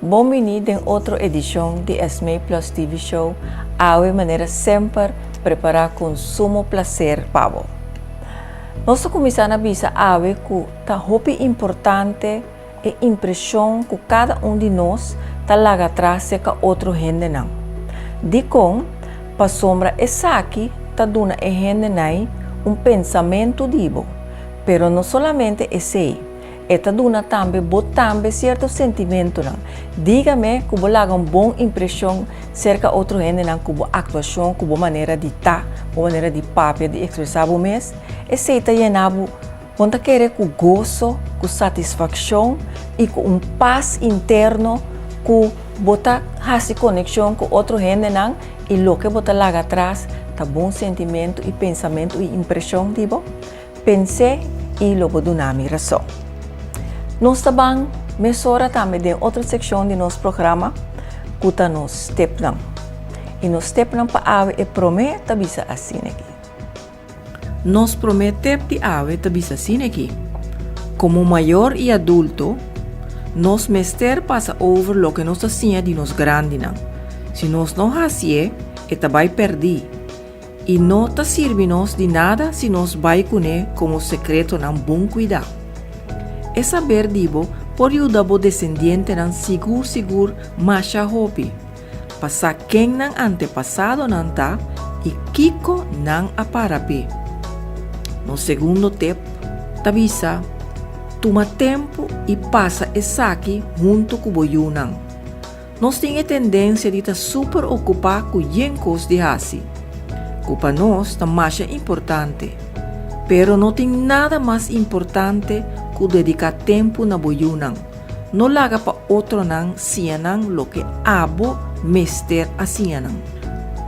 Bon bini den otro edishon di Esmee Plus TV Show, awe manera semper prepará ku un sumo plaser pa bo. Nos ta kuminsá na bisa awe ku ta hopi importante e impreshon ku kada un di nos ta laga atras serka otro hendenan. Dikon? Pasobra esaki ta duna e hendenai un pensamentu di bo. Pero no solamente esei, e ta duna tambe bo tambe sierto sentimentunan. Dígame ku bo laga un bon impreshon serka otro hendenan ku bo aktuashon, ku bo manera di ta, bo manera di papia, di ekspresá bo mes, esei ta yena bo Bo ta kere ku goso, ku satisfakshon i ku un pas interno ku bo ta hasi konekshon ku otro hendenan i loke bo ta laga atras ta bon sentimentu i pensamentu i impreshon di bo? Pens'é i lo bo duna mi rason. Nos ta ban mesora tambe den otro sekshon di nos programa ku ta nos tepnan. I nos tepnan pa awe e promé ta bisa asina aki. Nos promé tep di awe ta bisa asina aki, Komo mayor i adulto, nos mester pasa over loke nos ta siña di nos grandinan. Si nos no hasié, e ta bai pèrdí i no ta sirbi nos di nada si nos bai kuné komo sekretonan bon kuidá. E saber di bo por yuda bo desendientenan sigur sigur masha hopi. pa sa ken nan antepasadonan ta i kiko nan a para p'e. Nos segundo tep ta bisa, Tuma tempu i pasa esaki huntu ku bo yunan. Nos tin e tendensia di ta super okupá ku yen kos di hasi, ku pa nos ta masha importante. Pero no tin nada mas importante ku dediká tempu na bo yunan. No laga pa otronan siña nan loke abo mester a siña nan.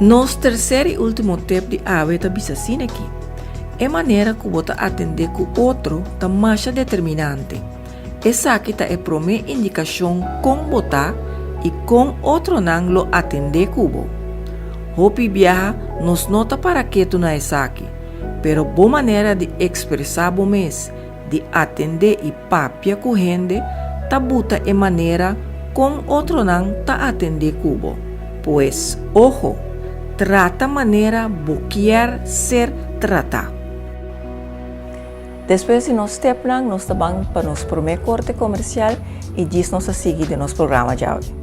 Nos terser i último tep di awe ta bisa asina aki, E manera ku bo ta atendé ku otro ta masha determinante. Esaki ta e promé indikashon kon bo ta i kon otronan lo atendé ku bo. Hopi biaha nos no ta para ketu na esaki, pero bo manera di ekspresá bo mes di atendé i papia ku hende ta buta e manera kon otronan ta atendé ku bo. Pues, oho, trata manera bo kier ser tratá. Despues di nos stepnan, nos ta ban pa nos promé korte komersial i djis nos ta sigui den nos programa djawe.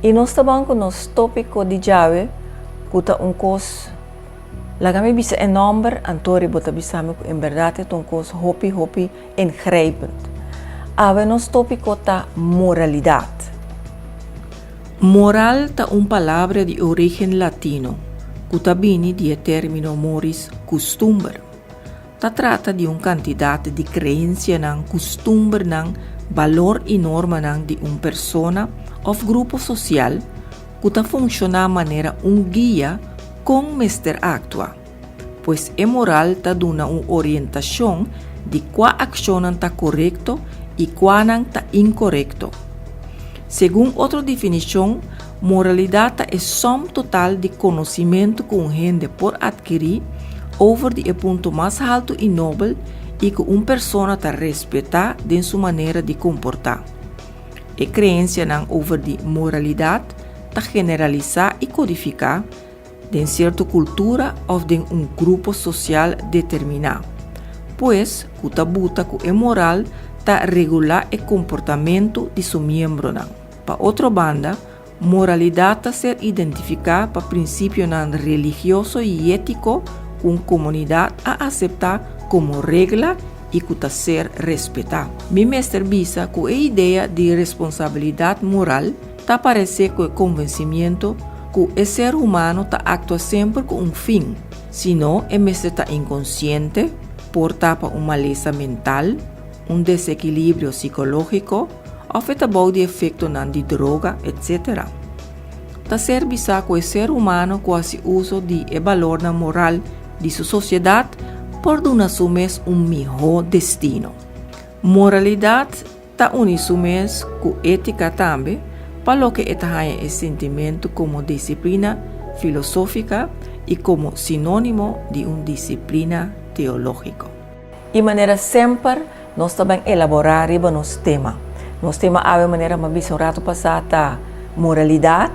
I nos ta ban ku nos tópiko di djawe ku ta un kos, laga mi bisa e nòmber, anto riba bo ta bisa mi ku en bèrdat e ta un kos hopi hopi Ingrijpend. Awe nos tópiko ta moralidat. Moral ta un palabra di orígen latino ku ta bini di e término moris, kustumber. Ta trata di un kantidat di kreensianan, kustumbernan, balor i normanan di un persona òf grupo sosial ku ta funshoná manera un guia kon mester aktua. Pues e moral ta duna un orientashon di kua akshonnan ta korekto i kuanan ta inkorekto. Segun otro definishon, moralidat ta e sòm total di konosimentu ku un hende por atkirí over di e punto mas haltu i nobel i ku un persona ta respetá den su manera di komportá. E kreensianan over di moralidat ta generalisá i kodifiká den sierto kultura òf den un grupo sosial determiná, pues ku ta buta ku e moral ta regulá e komportamentu di su miembronan. Pa otro banda, moralidat ta ser identifiká pa prinsipionan religioso i étiko ku un komunidat a aseptá komo regla i ku ta ser respetá. Mi mester bisa ku e idea di responsabilidat moral ta aparesé ku e konvensimiento ku e ser humano ta aktua semper ku un fin, sino e mester ta inkonsiente, por ta pa un malesa mental, un desekilibrio sikológiko òf e ta bou di efektonan di droga, etc. Ta ser bisá ku e ser humano ku hasi uso di e balornan moral di su sosiedat por duna su mes un mihó destino. Moralidat ta uni su mes ku étika tambe pa loke e ta haña e sintimentu komo disiplina filosófika i komo sinónimo di un disiplina teológiko. I manera semper nos ta ban elaborá riba nos tema. Nos tema awe manera mi a bisa un ratu pasá ta moralidat,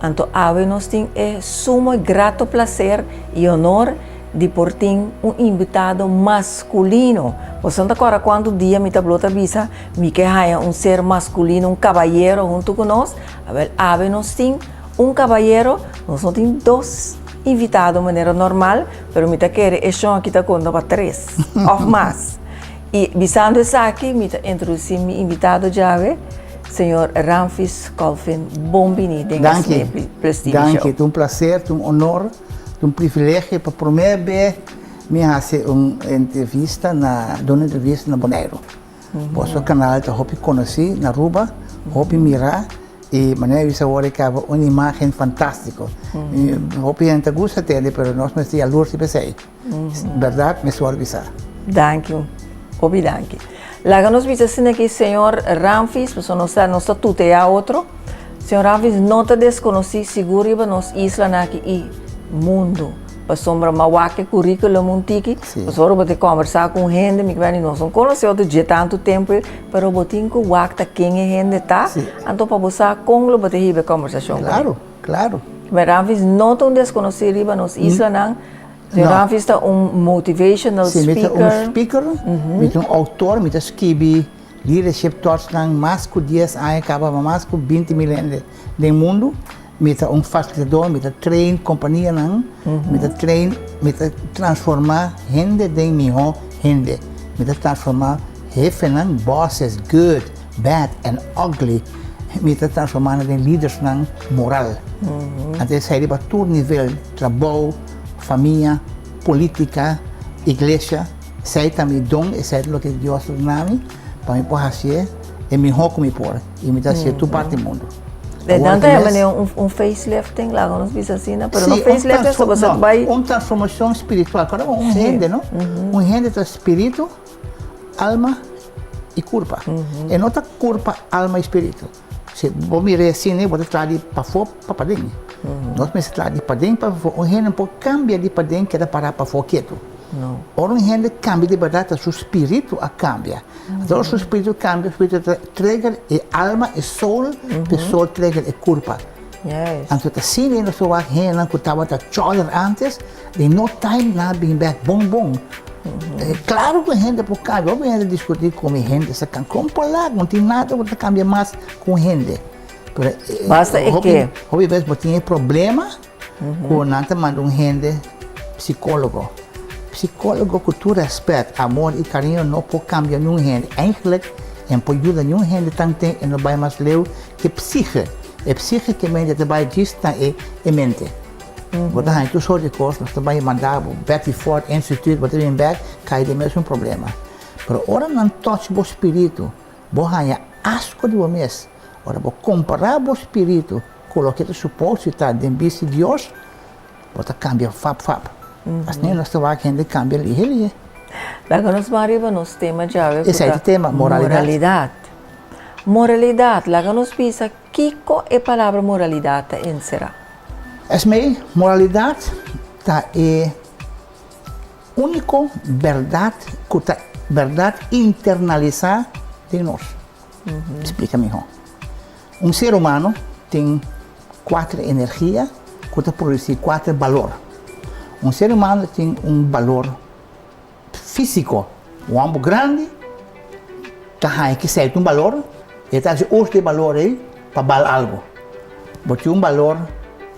anto awe nos tin e sumo i grato plaser i honor di por tin un invitado maskulino. Boso no ta kòrda kuantu dia mi ta blo ta bisa mi ke haña un ser maskulino, un kabayero huntu ku nos? Awèl awe nos tin un kabayero, nos no tin dos invitado manera normal, Pero mi ta kere e shon aki ta konta pa tres òf mas. I bisando esaki mi ta introdusí mi invitado djawe, señor Ramfis Colvin. Bon bini den Danki, Esme Plus TV Show. danki. Ta un placer, ta un honor, ta un privilegio pa prome be mi hasi un entrevista na, duna un entrevista na Boneiru. Boso kanal ta hopi konosí na Aruba, hopi mirá. E manera di bisa awor e caba un imagen fantastico. Hopi hende ta gusta tende pero nos mester yalurs riba esey. Berdad mester worde bisa. Danki, hopi danki. Laga nos bisa asina aki señor Ramfis, pasobra nos ta nos ta tutea otro. Señor Ramfis no ta desconoci sigur riba nos islanan aki y mundo. Pasobra mi a wak e curriculum un tiki, pasobra bo ta conversa cu un hende, mi kibera di nos no conoce otro dje tanto tempo. Pero bo tin ku wak ta ken e hende ta, anto pa bo sa kon lo bo ta hiba e kòmbersashon ku Claro, claro. Señor Ramfis no ta un deskonosí riba nos islanan. Señor Ramfis ta un motivational speaker. Sí, mi ta un speaker, mi ta un outor, mi ta skibi leadership talksnan mas ku dies aña kaba pa mas ku 20.000 hende den mundu. Mi ta un fasilitador, mi ta train kompanianan, mi ta train, mi ta transformá hende den mihó hende. Mi ta transformá hefenan, bosses, good, bad and ugly, mi ta transformá nan den lidersnan moral. Anto esei riba tur nivel, trabou, famia, polítika, iglesia, esei ta mi don, esei ta loke Dios a duna mi pa mi por hasié e mihó ku mi por i mi ta hasié tur parti mundu. De dan ta yama un, un facelifting, laga nos bisa asina, pero no facelifting, so boso no, bai... Un transformacion spiritual. Kada un sí. hende, no? Un hende ta spiritu, alma y curpa. E no ta curpa, alma y spiritu. Si bo mira asina, bo ta traha di pafó pa paden. Nos mester traha di paden pa pafó. Un hende no por cambia di paden keda para pafó ketu. No. Ora un hende cambia di berdad, ta su spiritu a cambia. Ora su spiritu cambia, su spiritu ta trigger e alma, e soul, e soul trigger e curpa. Anto ta asina nos ta wak hendenan cu tabata choler antes, den no time nan a bin bek bon bon. Claro cu hende por cambia, hopi hende discuti con mi hende sa cambia, con por laga, no tin nada cu ta cambia mas cu un hende. Pero Basta e ke. Hopi bes bo tin e problema Ku nan ta manda un hende psikólogo. Psikólogo ku tur rèspèt, amor i kariño no por kambia niun hende. Eigentlik e no por yuda niun hende tanten e no bai mas leu ke psíge. E psíge ke mente ta bai djis na e e mente. Bo ta haña tur sort di kos, nos ta bai manda bo Betty Ford Institute, bo ta bin bèk kai den mesun problema. Pero ora nan touch bo spiritu, bo haña asko di bo mes. Ora bo kompará bo spiritu Ku loke ta supos ta den bista di Dios, bo ta kambia fap fap. Asina nos ta wak hende kambia lihe lihe. Laga nos ban riba nos tema djawe ku ta tema, moralidat. Moralidat. Moralidat, laga nos bisa kiko e palabra moralidat ta enserá. Esmei, moralidat ta e úniko bèrdat ku ta bèrdat internalisá den nos. Splika mihó. Un ser humano tin kuater energia ku ta produsí kuater balor. Un ser humano tin un balor físiko. Un hòmber grandi ta haña kisei ta un balor, e ta hasi uso di e balor ei pa bal algu. Bo tin un balor,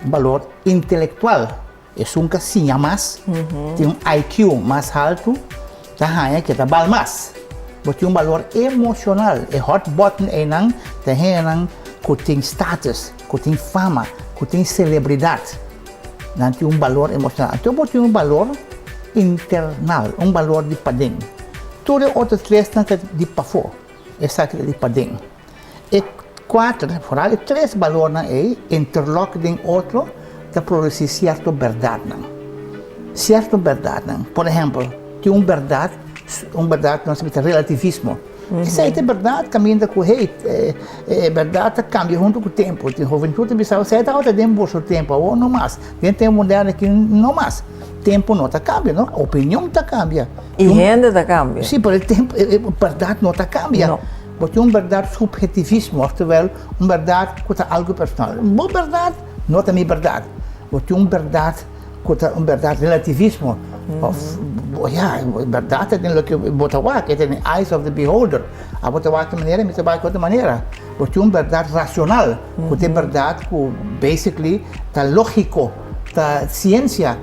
un balor intelektual. Esun ka siña mas, tin un IQ mas haltu, ta haña ke ta bal mas. Bo tin un balor emoshonal. E hot button einan ta hendenan ku tin status, ku tin fama, ku tin selebridat. Nan tin un balor emoshonal. Anto bo tin un balor internal, un balor di paden. Tur e otro tresnan ta di pafó, esaki ta di paden. E. Kuater, foral e tres balornan ei interlòk den otro ta produsí sierto bèrdatnan. Sierto bèrdatnan. Por ehèmpel, tin un bèrdat, un bèrdat nos ta bisa relativismo. Esei ta e bèrdat kaminda ku hey, e bèrdat ta kambia huntu ku tempu. Tin huventut ta bisa, esei tabata den boso tempu, awor no mas. Den tempu moderno aki no mas. Tempu no ta kambia, no. Opinion ta kambia. I hende ta kambia. Sí, pero e tempu, e bèrdat no ta kambia. No. Bo tin un bèrdat suphetivismo, oftewel un bèrdat ku ta algu personal. Bo bèrdat no ta mi bèrdat. Bo tin un bèrdat ku ta un bèrdat relativismo, òf ya, bèrdat ta den loke bo ta wak, e ta den eyes of the beholder. Abo ta wak di un manera, mi ta wak di otro manera. Bo tin un bèrdat rasional, ku ta e bèrdat ku basically ta lógiko, ta siensia,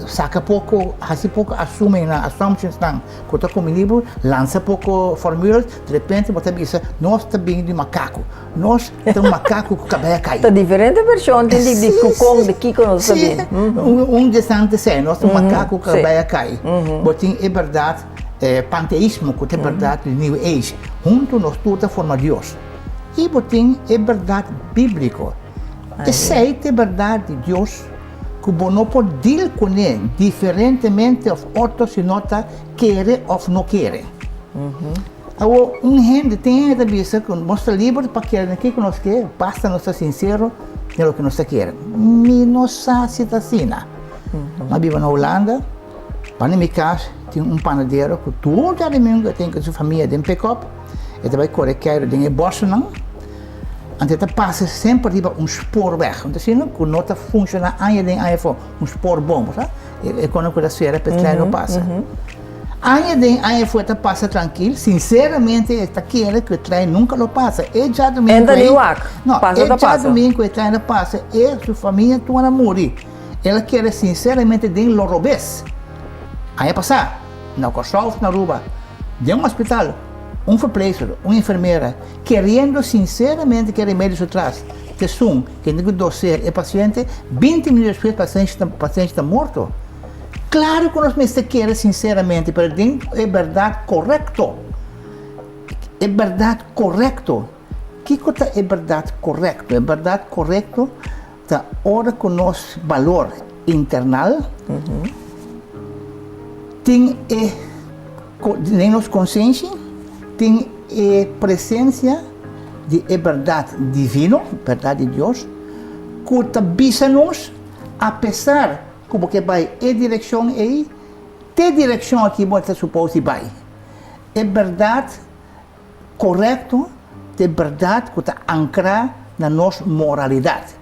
saka poko, hasi poko asumennan, assumptionsnan. Ku ta kuminí bo, lansa poko formulas, di repente bo ta bisa, nos ta bini di makaku. Nos ta un makaku ku kabei a kai. Ta diferente vershon tin di di ku kon, di kiko nos ta bini. Un di esnan ta esei, nos ta un makaku ku kabei a kai. Bo tin e bèrdat panteismo ku ta e bèrdat di New Age. Huntu nos tur ta forma Dios. I bo tin e bèrdat bíbliko. Esei ta e bèrdat di Dios. Ku bo no por deal kuné diferentemente òf otro si no ta kere òf no kere. Awor, un hende tin hende ta bisa ku nos ta liber pa kere den kiko nos ke, basta nos ta sinsero den loke nos ta kere. Mi no sa si ta asina. Mi a biba na Hulanda, banda mi kas tin un panadero ku tur djadumingu e tin ku su famia den pickup, e ta bai kore keiru den e bòsnan. Anto e ta pasa semper riba un spoorweg. Anto asina ku no ta funshoná aña den aña afó, un spoorboom, bo sa? E kono ku ta sera pa e trein no pasa. Aña den aña afó e ta pasa trankil, sinseramente e ta kere ku e trein nunka lo pasa. E djadumingu ei, no, e djadumingu e trein a pasa, e su famia tur a muri. El a kere sinseramente den lo robes. Aña pasá, na Kòrsou òf na Aruba, den un hospital, un verpleegster, un enfermera, Keriendo sinceramente ke remedio su tras t'esun kende ku doser e paciente, 20 minuut despues paciente ta morto. Claro ku nos mester kere sinceramente, pero den e berdad corecto. E berdad corecto. Kiko ta e berdad corecto? E berdad corecto ta ora ku nos balor internal tin e den nos konsenshi tin e presensia di e bèrdat divino, bèrdat di Dios, ku ta bisa nos apesar ku bo ke bai e direkshon ei, te direkshon aki bo ta supos di bai. E bèrdat korekto ta e bèrdat ku ta ankrá na nos moralidat.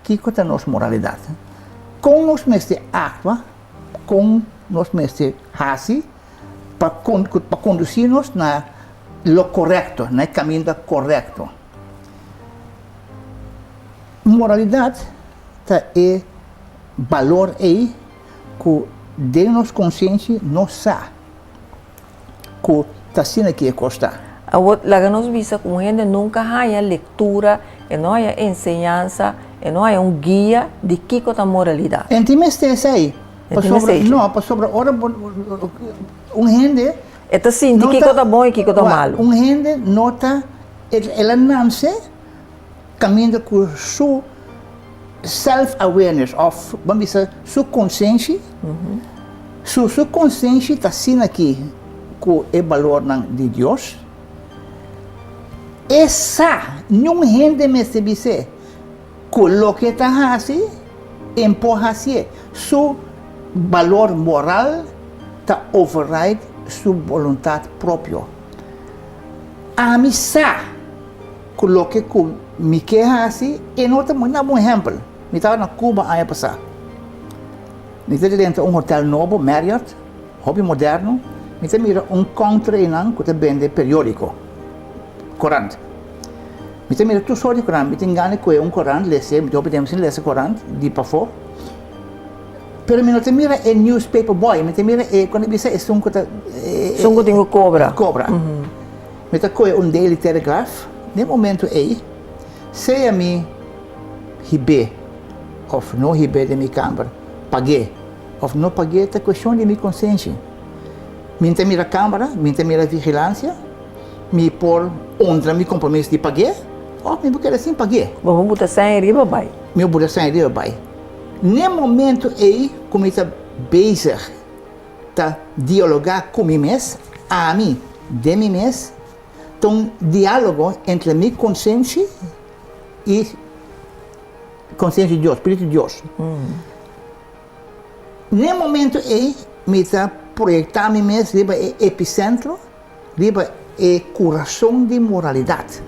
Kiko ta nos moralidat? Kon nos mester aktua, kon nos mester hasi pa pa kondusí nos na lo korekto, na e kaminda korekto? Moralidat ta e balor ei ku den nos konsienshi nos sa. Ku ta asina ki e kos ta. Awor, laga nos bisa ku un hende nunka haña lektura, e no haña enseñansa, e no haña un guia di kiko ta moralidat. E tin mester esei. E tin mester esei. No, pasobra ora bo, un hende. E ta sinti kiko ta bon i kiko ta malu. Un hende no ta, el a nanse kaminda ku su self awareness of ban bisa su konsenshi, su su konsenshi ta asina aki ku e balornan di Dios, e sa, niun hende mester bis'é ku loke e ta hasi e por hasié, su balor moral ta override su boluntat propio. Ami sa. Ku loke ku mi ke hasi e no ta na un ehèmpel. Mi tabata na Cuba aña pasá. Mi ta drenta un hotel nobo, Marriott, hopi moderno. Mi ta mira un counter einan ku ta bende periódiko, korant. Mi ta mira tur sort di korant. Mi tin gana di kohe un korant, lese. Mi tin hopi tempu sin lesa korant di pafó. Pero mi no ta mira e newspaper boy, mi ta mira e, kon ta bisa, esun ku ta. Esun ku tin ku kobra. Kobra. Mi ta kohe un Daily Telegraph den momento ei, sea mi hib'é òf no hib'é den mi kamber, pag'é òf no pag'é ta kueshon di mi konsenshi. Mi ta mira kamera, mi ta mira vigilansia, mi por honra mi kompromiso di pag'é. Òf mi por keda sin pag'é. Bo por buta sèn riba bai. Mi por buta sèn riba bai. N'e momento ei ku mi ta bezig ta dialogá ku mi mes, ami den mi mes, ta un diálogo entre mi konsenshi i konsenshi di Dios, spiritu di Dios. N'e momento ei mi ta proyektá mi mes riba e episentro, riba e kurason di moralidat.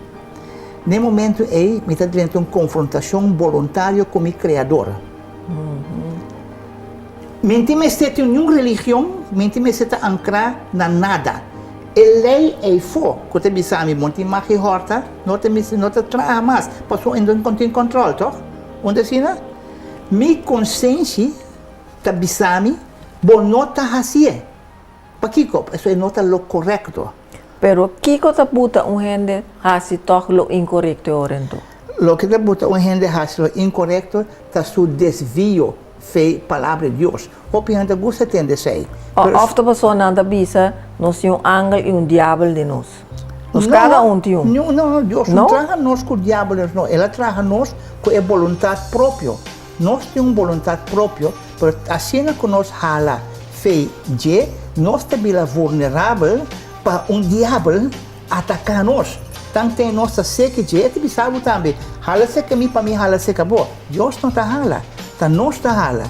N'e momento ei mi ta drenta un konfrontashon boluntario ku mi Kreador. Mi no tin mester tin niun religion, mi no tin mester ta ankrá na nada. E lei eifó ku ta bisa mi bo no tin mag di hòrta no ta no ta traha mas pasobra no tin kòntròl, tòg? Un ta asina? Mi konsenshi ta bisa mi, bo no ta hasié. Pakiko? Pasobra e no ta lo korekto. Pero kiko ta buta un hende hasi tòg lo inkorekto e ora enton? Loke ta buta un hende hasi lo inkorekto ta su desvio fei Palabra di Dios. Hopi hende ta gusta tende esei. Òf ta pasobra nan ta bisa nos tin un angel i un diabel den nos. Nos kada un tin un. No, no, Dios no traha nos ku diabel, no. El a traha nos ku e boluntat propio. Nos tin un boluntat propio, pero asina ku nos hala fe dje, nos ta bira vulnerabel pa un diabel ataká nos. Tanten nos ta seki dje, e ta bisa bo tambe, Hala seka mi pa mi hala seka bo. Dios no ta hala, ta nos ta hala.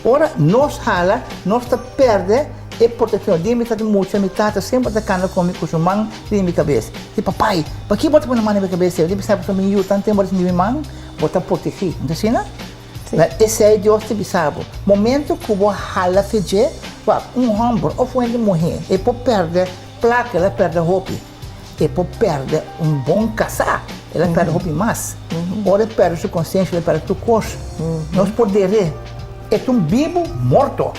Ora nos hala, nos ta pèrdè e protekshon. Di mi tata mucha, mi tata semper ta kanda ku mi ku su man riba mi kabes. Di, Papai, pakiko bo ta pone man riba mi kabes? Di mi sa pasobra mi yu tantu tempu bo ta sinti mi man, bo ta protegí. No ta asina? Na esei Dios ta bisa bo, Momento ku bo hala fe dje, wak, un hòmber òf un hende muhé, e por pèrdè plaka, el a pèrdè hopi. E por pèrdè un bon kasá, el a pèrdè hopi mas. Ora e pèrdè su konsiensia, el a pèrdè tur kos. Nos por der'é. E ta un bibu morto.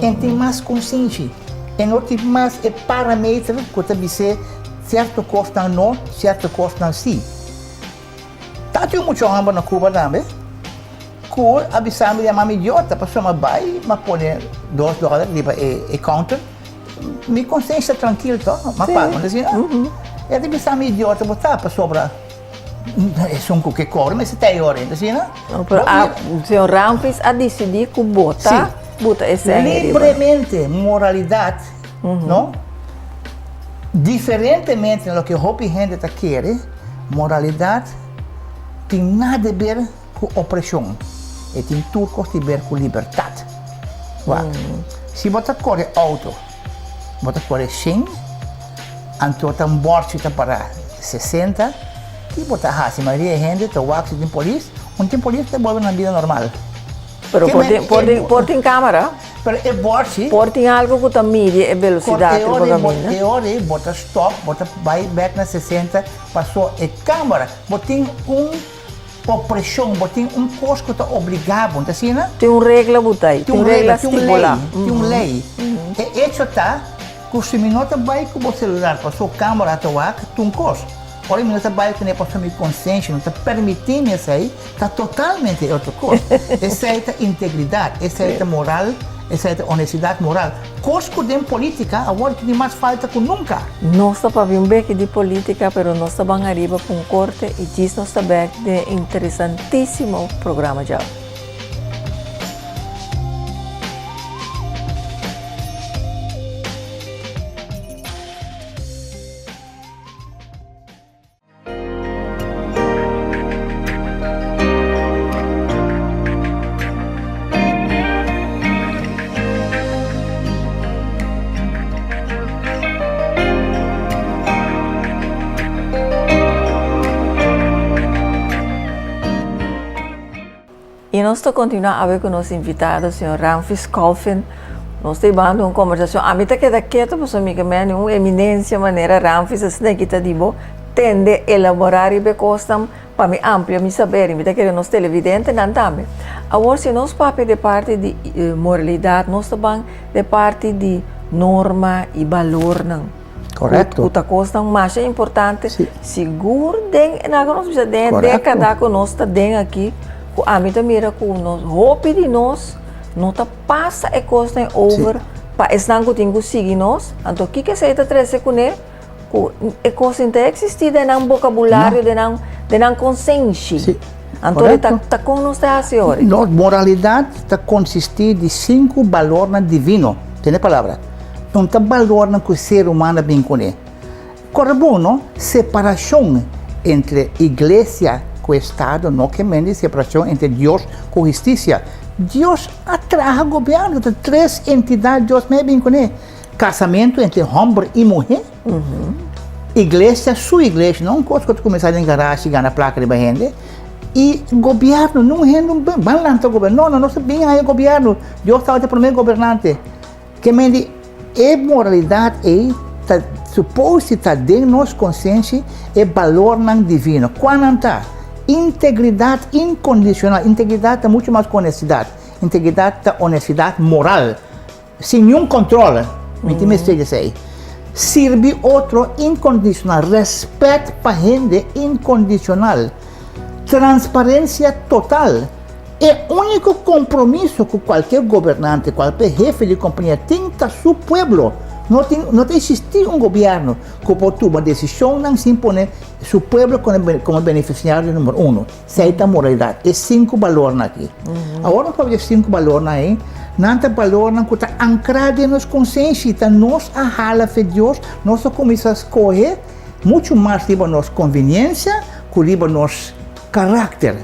E no tin mas konsiensia. E no tin mas e parameter ku ta bis'é sierto kosnan no, sierto kosnan sí. Ta tin un mucha hòmber na Cuba tambe ku a bisa mi yama mi idiota pasobra mi a bai mi a pone dos dòler riba e counter. Mi konsiensia trankil to, mi a paga. Mi ta si, E ta bisa mi idiota bo ta pasobra esun ku ke kobra mester ta e ora. Mi ta si, no. No, pero señor Ramfis a disidí ku bo ta buta e sèn riba. Libremente moralidat, no? Diferentemente na loke hopi hende ta kere, moralidat tin nada di ber ku opreshon. E tin tur kos di ber ku libertat. Wak, si bo ta kore outo, bo ta kore shen, anto ta un bòrchi ta pará sesenta, ki bo ta hasi? Mayoria di hende ta wak si tin polis, un tin polis ta bolbe nan bida normal. Pero por tin kámara. Pero e bòrchi. Por tin algu ku ta midi e belosidat riba kaminda. E ora ei bo ta stòp, bo ta bai bèk na sesenta, paso e kámara, bo tin un opreshon, bo tin un kos ku ta obligá bo, no ta asina? Tin un regla bo ta ei, tin un regla stipulá. Tin un lei. E echo ta ku si mi no ta bai ku bo selular paso kámara ta wak, ta un kos. Ora mi no ta bai kuné pasobra mi konsenshi no ta permití mi esei, ta totalmente e otro kos. Esei ta integridat, esei ta moral, esei ta honestidat moral. Kos ku den polítika awor tin mas falta ku nunka. Nos ta papia un beki di polítika, pero nos ta ban ariba ku un korte i djis nos ta bek den e interesantísimo programa djawe. Y nos ta continua awe cu nos invitado, señor Ramfis Colvin. Nos ta hibando un conversacion. Ami ta keda keto pasobra mi ke meni un eminencia manera Ramfis asina aki ta di bo tende elabora riba e cosnan pa mi amplia mi saber y mi ta kere nos televidentenan tambe. Awor si nos papia di parti di moralidad nos ta ban di parti di norma y balornan. Correcto. Ku ta kosnan masha importante. Si. Sigur den, laga nos bisa den e dékada ku nos ta den aki, ku ami ta mira ku nos hopi di nos no ta pasa e kosnan over pa esnan ku tin ku sigui nos. Anto kiko esei ta trese kuné? Ku e kosnan ta eksistí den nan bokabulario, den nan. Den nan konsenshi. Sí. Anto Korekto. ta kon nos ta hasi ora? Nos moralidat ta konsistí di sinku balornan divino. Tende palabra. No ta balornan ku ser humano a bin kuné. Kòrda bon no, separashon entre iglesia ku estado no ke men di separashon entre Dios ku hustisia. Dios a traha gobièrnu, ta tres entidat Dios mei bin kuné, kasamentu entre hòmber i muhé, iglesia su iglesia, no un kos ku ta kuminsá den garashi gana plaka riba hende, i gobièrnu, nun hende ban lanta gobièrnu, no no, nos ta bin haña gobièrnu, Dios tabata e promé gobernante. Ke men di e moralidat ei ta supos di ta den nos konsenshi e balornan divino. Kua nan ta? Integridat inkondishonal. Integridat ta muchu mas ku onestidat. Integridat ta onestidat moral, sin niun kòntròl. Mi tin mester di esei. Sirbi otro inkondishonal. Rèspèt pa hende inkondishonal. Transparensia total. E úniko kompromiso ku kualke gobernante, kualke hefe di kompania tin ta su pueblo. No tin, no ta eksistí un gobièrnu ku por tuma desishonnan sin pone su pueblo komo benefisiario number uno. Esei ta moralidat, e sinku balornan aki. Awor nos papia di e sinku balornan ei, nan ta balornan ku ta ankrá den nos konsenshi, ta nos a hala fe Dios, nos a kuminsá skohe muchu mas riba nos konviniensia ku riba nos karakter.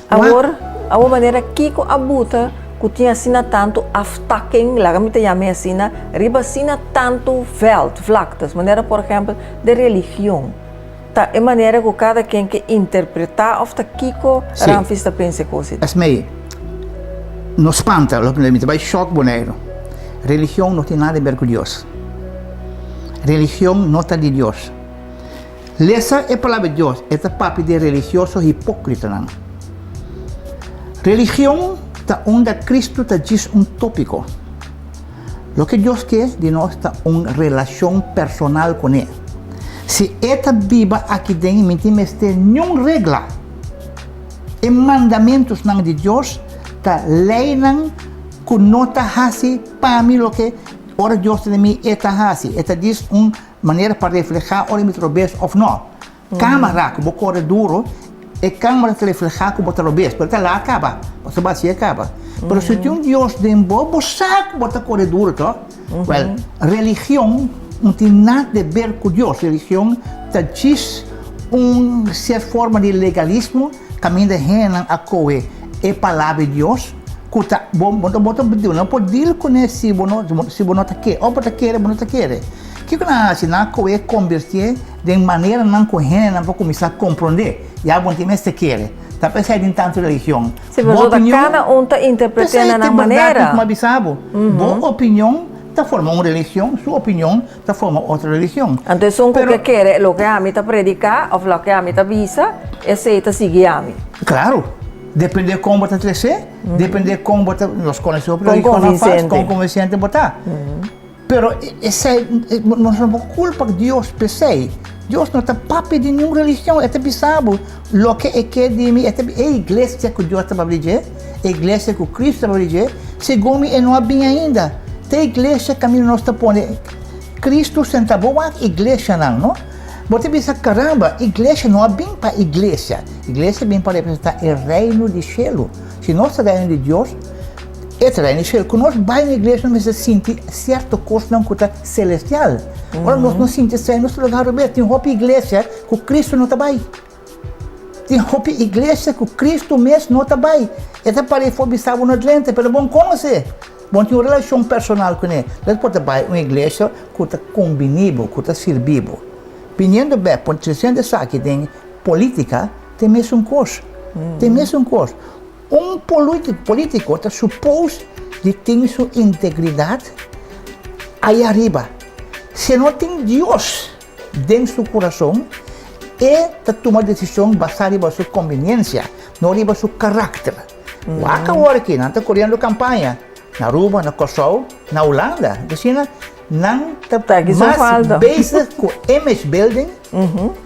Awor, awor manera kiko a buta ku tin asina tantu aftakking, laga mi ta yama e asina, riba asina tantu veld, vlaktes, manera por ehèmpel de religion. Ta e manera ku kada ken ke interpretá òf ta kiko Sí. Ramfis ta pensa e kos ei? Esmei, no spanta, lo mi ta bai shòk Boneiru. Religion no tin nada di ber ku Dios. Religion no ta di Dios. Lesa e Palabra di Dios, e ta papia di e religioso hipókritanan. Religion ta unda Kristu ta djis un tópiko. Loke Dios ke di nos ta un relashon personal kuné. Si E ta biba aki den mi tin mester niun regla. E mandamentusnan di Dios ta leinan ku no ta hasi pa mi loke ora Dios ta den mi E ta hasi. E ta djis un Manera pa reflehá ora mi ta robes òf nò. Kámara ku bo kore duru, e kámara ta reflehá ku bo ta robes, pero ta laat kaba, pasobra bo a hasié kaba. Pero si tin un Dios den bo, bo sa ku bo ta kore duru, tò? Wèl, religion no tin nada di ber ku Dios. Religion ta djis un sierto forma di legalismo kaminda hendenan a kohe e Palabra di Dios ku ta bo bo no bo por deal kuné si bo no si bo no ta kere. Òf bo ta kere òf bo no ta kere. Kiko nan a hasi? Nan a kohe kombertié den maneranan ku hendenan por kuminsá komprondé. Ya bo no tin mester kere. Ta p'esei tin tantu religion. Sí, pero ta kada un ta interpreté na nan manera. P'esei ta bèrdat ku mi a bisa bo. Bo opinion ta forma un religion, su opinion ta forma otro religion. Anto esun ku ke kere loke ami ta prediká òf loke ami ta bisa, esei ta sigui ami. Klaru. Dependé kon bo ta tresé, dependé kon bo ta, nos konosé hopi religionnan fals, kon konvinsente bo ta. Pero esei nos no por kulpa Dios p'esei. Dios no ta papia di niun religion, e ta bisa bo loke e ke di mi, e ta e iglesia ku Dios ta papia di dje, e iglesia ku Cristo ta papia di dje, segun mi e no a bin ainda. Ta e iglesia kaminda nos ta pone Cristo sentá. Bo wak iglesianan, no? Bo ta bisa, Caramba, iglesia no a bin pa iglesia. Iglesia a bin pa representá e reino di shelu. Si nos ta reino di Dios, E ta reino di shelu. Ku nos bai na iglesia nos mester sinti sierto kosnan ku ta selestial. Ora nos no sinti esei nos ta lugar robes. Tin hopi iglesia ku Kristu no ta bai. Tin hopi iglesia ku Kristu mes no ta bai. E ta para afó bisa bo no drenta, pero bo no konosé. Bo no tin un relashon personal kuné. Nos por ta bai un iglesia ku ta kombiní bo, ku ta sirbi bo. Biniendo bèk, tresiendo esaki den polítika, ta e mesun kos. Ta e mesun kos. Un polítiko ta supos di tin su integridat aya riba. Si e no tin Dios den su kurason, e ta tuma desishon basá riba su kombiniensia, no riba su karakter. Wak awor aki, nan ta koriendo kampaña na Aruba, na Kòrsou, na Hulanda. Asina nan ta mas bezig ku image building,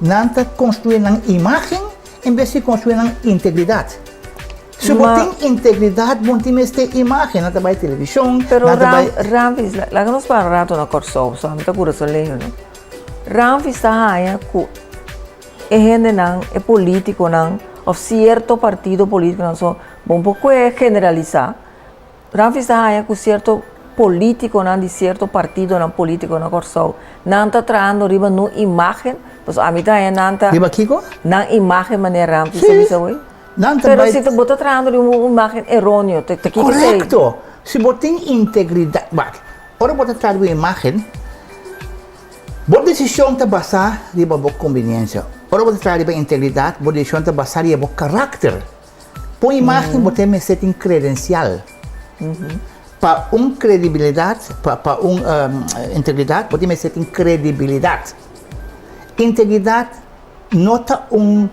nan ta konstruí nan imágen En bes di konstruí nan integridat. Si bo tin integridat, bo no tin mester imágen. Nan ta bai televishon, Pero nan ta bai. Ramfis, laga nos para un rato na Kòrsou, pasobra mi ta kurason leño, no? Ramfis ta haña ku e hendenan, e politiconan of cierto partido politiconan so bo un poco e generalisa. Ramfis ta haña cu cierto politiconan di cierto partidonan politico na Corsou nan ta trahando riba nun imagen, pasobra ami ta haña nan ta. Riba kico? Nan imagen manera Ramfis a bisa hoy. Nan ta Pero bai. si bo ta trahando riba un imagen eroneo, ta ta kico esey? Correcto! Si bo tin integridad, wak, ora bo ta traha riba un imagen, bo decision ta basa riba bo conveniencia. Ora bo ta traha riba integridad, bo decision ta basa riba bo karakter. Pa un imagen bo tin mester tin credencial. Pa un credibilidad, pa pa un integridad bo tin mester tin credibilidad. Integridad no ta un,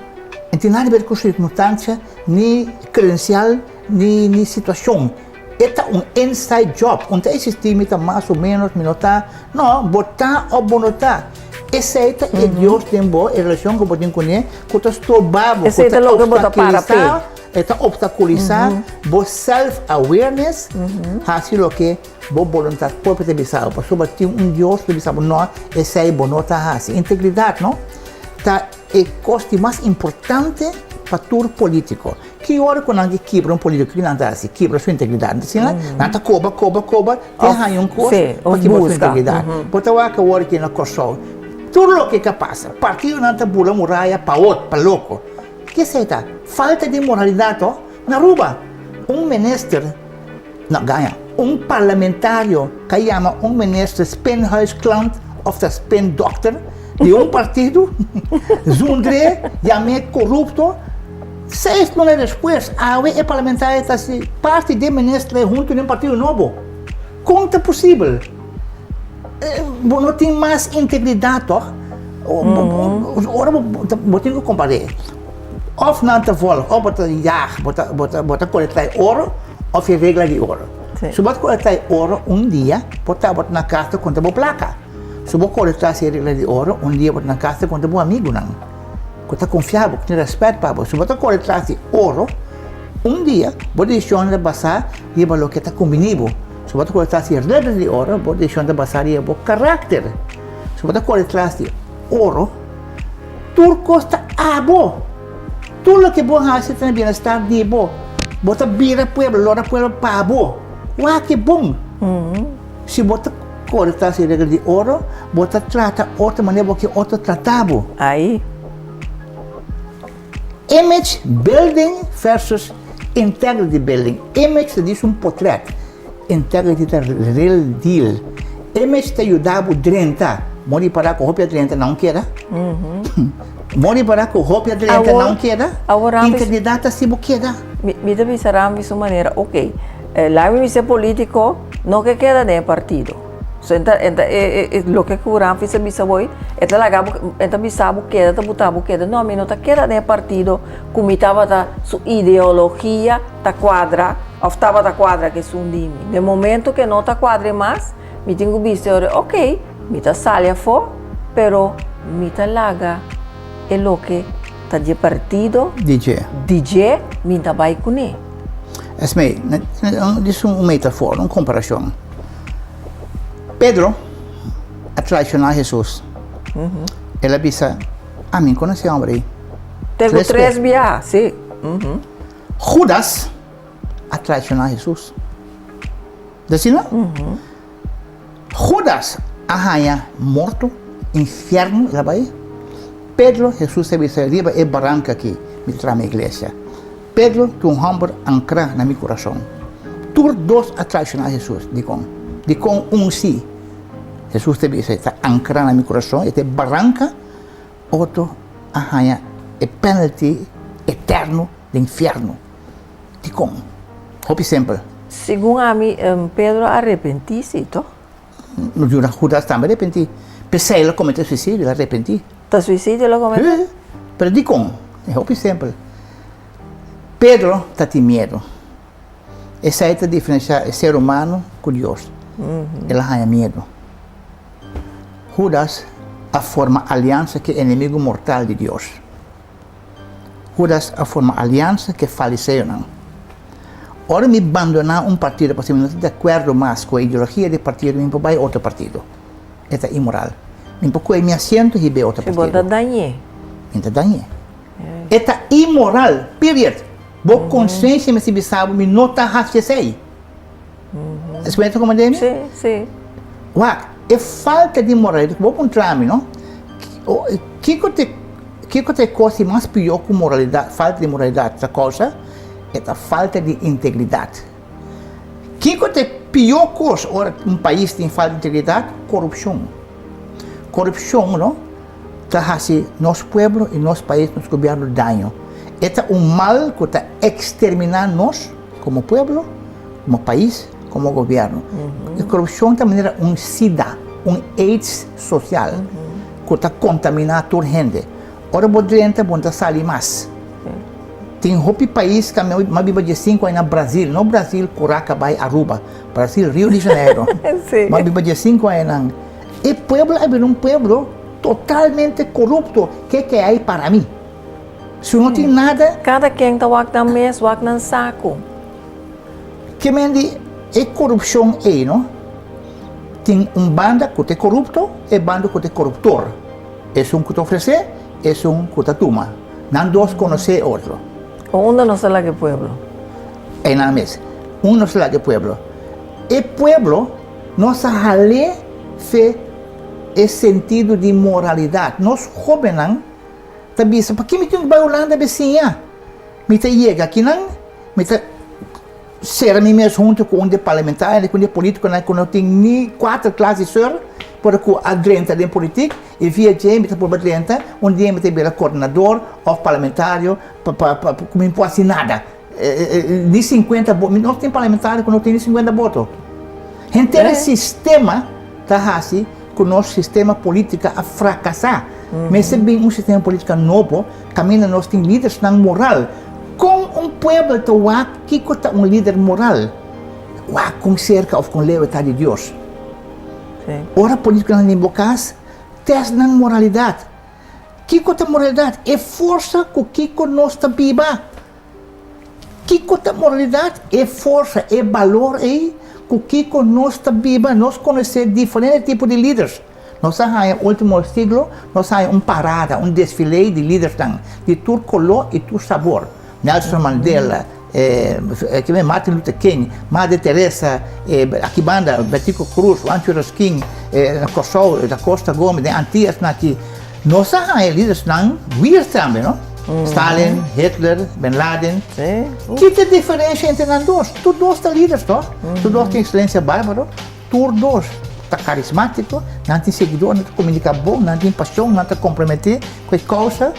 no tin nada di ber cu circunstancia, ni credencial, ni ni situacion. E ta un inside job. Un ta existi mi ta mas o menos, mi no ta. No, bo ta of bo no ta. Esei ta e Dios den bo, e relacion cu bo tin cune, cu ta stroba bo, cu Esei ta ta loke bo ta para p'e. obstaculisa, e ta obstaculisa bo self awareness, haci loke bo boluntad propio ta bisa bo. Pasobra tin un Dios cu ta bisa bo, no, esei bo no ta haci. Integridad, no, ta e cos di mas importante pa tur politico. Ki ora ku nan ke kibra un polítiko, kiko nan ta hasi? Kibra su integridat. Nta asina? Nan ta koba, koba, koba, te haña un kos pa kibra su integridat. Bo ta wak awor aki na Kòrsou, tur loke ka pasa, partidonan ta bula muraya pa ot, pa loko. Ke esei ta? Falta di moralidat to. Na Aruba, un minister, no, gaña, un parlamentario ka yama un minister spinhuisklant òf ta spindokter di un partido, zundr'é, yam'é korupto. Seis luna despues, awe e parlamentario ta si parti den minister hunto den partido nobo. Kon ta posibel? Bo no tin mas integridad toch? Ora bo tin ku kompar'é, òf nan ta vòlg, òf bo ta jag, bo ta kolektá e oro òf e regla di oro. Si bo ta kolektá e oro un dia, bo tabata na kas ta konta bo plaka. Si bo kolektá si e regla di oro, un dia bo ta na kas ta konta bo amigunan. Ku ta konfia bo, ku tin rèspèt pa bo. Si bo ta kore tras di oro, un dia bo desishon ta basá riba loke ta kumbiní bo. Si bo ta kore tras di regla di oro, bo desishon ta basá riba bo karakter. Si bo ta kore tras di oro, tur kos ta abo. Tur loke bo hasi ta na bienestar di bo. Bo ta bira pueblo, lora pueblo pa bo. Wak e bon! Si bo ta kore tras di regla di oro, bo ta trata otro manera bo ke otro trata bo. Ai. Image building versus integrity building. Image ta djis un potret, integrity ta real deal. Image ta yuda bo drenta. Bo ripara ku hopi a drenta nan keda? Bo ripara ku hopi a drenta nan keda? Integridad ta si bo keda. Mi ta bisa Rambi su manera, ok, laga mi bisa e politico no ke keda den e partido. So enta enta e e loke ku Ramfis a bisa bo ei, e ta laga bo, e ta bisa bo keda, ta buta bo keda. No, mi no ta keda den e partido ku mi tabata su ideologia ta kuadra òf tabata kuadra ku esun di mi. Den momento ku e no ta kuadra mas, mi tin ku bisa e ora, ok, mi ta sali afó, pero mi ta laga e loke Ta dje partido. Di dje. Di dje mi ta bai kuné. Esmee, dis un metafor, un komparashon. Pedro a traishoná Hesus. El a bisa, Ami no konosé e hòmber ei. Te ku tres biaha, si. Hudas a traishoná Hesus. Ta asina? Hudas a haña morto, infierno el a bai. Pedro, Hesus a bisa, riba e baranka aki mi ta traha mi iglesia. Pedro ta un hòmber ankrá na mi kurason. Tur dos a traishoná Hesus. Dikon? Dikon un sí? Hesus ta bisa, e ta ankrá na mi kurason, e ta e baranka, otro a haña e penalty eterno den infierno. Dikon? Hopi simpel. Segun ami, Pedro a arepentí, sí, toh? Judas tambe a arepentí. P'esei el a kometé suisidio, el a arepentí. Ta suisidio el a kometé? Sí. Pero dikon? E hopi simpel. Pedro ta tin miedu. Esei ta diferensiá e ser humano ku Dios. El a haña miedu. Judas a forma aliansa ku e enemigu mortal di Dios. Hudas a forma aliansa ku e fariseonan. Ora mi bandoná un partido pasobra mi no ta di akuerdo mas ku e ideologia di e partido, mi por bai otro partido. E ta inmoral. Mi por kohe mi asiento hib'é otro Si bo partido. ta dañ'é. Mi ta dañ'é. E ta inmoral, period. Bo konsensia mester bisa bo mi no ta hasi esei. Esei ta komprendé mi? Sí, sí. Wak, e falta di moralidat, bo puntra mi, no? Kiko ta kiko ta e kos di mas pió ku moralidat, falta di moralidat ta kousa? E ta falta di integridat. Kiko ta e pió kos ora un pais tin falta di integridat? Korupshon. Korupshon, no, ta hasi nos pueblo i nos pais, nos gobièrnu daño. E ta un mal ku ta eksterminá nos komo pueblo, komo pais, komo gobièrnu. E korupshon ta manera un sida, un aids sosial ku ta kontaminá tur hende. Ora bo drenta bo no ta sali mas. Tin hopi pais ku mi a biba diesinku aña na Brazil, no Brazil Curaca bai Aruba, Brazil Rio de Janeiro. Mi a biba diesinku aña nan. E pueblo a bira un pueblo totalmente korupto, ke ke hay para mi? Si no tin nada. Kada ken ta wak nan mes, wak nan saku. Ke men di e korupshon ei no? Tin un banda ku ta e korupto, e banda ku ta e koruptor. Esun ku ta ofresé, esun ku ta tuma. Nan dos konosé otro. Unda nos ta laga e pueblo? Einan mes. Unda nos ta laga e pueblo? E pueblo nos a hal'é fe e sentido di moralidat. Nos hóbennan ta bisa, Pakí mi tin ku bai Hulanda besiña? Mi ta yega akinan, mi ta sera mi mes huntu ku un di e parlamentarionan, ku un di e politikonan ku no tin ni kuater klas di seur, pero ku a drenta den politik, i via dje mi ta purba drenta, un dia mi ta bira koordinador òf parlamentario pa pa pa ku mi no por hasi nada. Ni sinkuenta bo, nos tin parlamentario ku no tin ni sinkuenta boto. Henter e sistema ta hasi ku nos sistema politika a frakasá. Mester bin un sistema politika nobo kaminda nos tin lidersnan moral. Kon un pueblo ta wak kiko ta un lider moral? Wak kon serka òf kon leu e ta di Dios. Ora politikonan den bo kas, tèst nan moralidat. Kiko ta moralidat? E forsa ku kiko nos ta biba. Kiko ta moralidat? E forsa, e balor ei ku kiko nos ta biba. Nos konosé diferente tipo di liders. Nos a haña último siglo, nos a haña un parada, un desfile di lidersnan di tur koló i tur sabor. Nelson Mandela, Martin Luther King, Madre Teresa, aki banda Betico Croes, Juancho Rasquin, na Kòrsou, Da Costa Gomez, den Antiasnan aki. Nos a haña lidersnan wier tambe, no? Stalin, Hitler, Bin Laden. Ki ta e diferensha entre nan dos? Tur dos ta liders, tòg? Tur dos tin eksperensia bárbaro. Tur dos ta karismátiko, nan tin seguidor, nan ta komuniká bon, nan tin pashon, nan ta komprometí ku e kousa.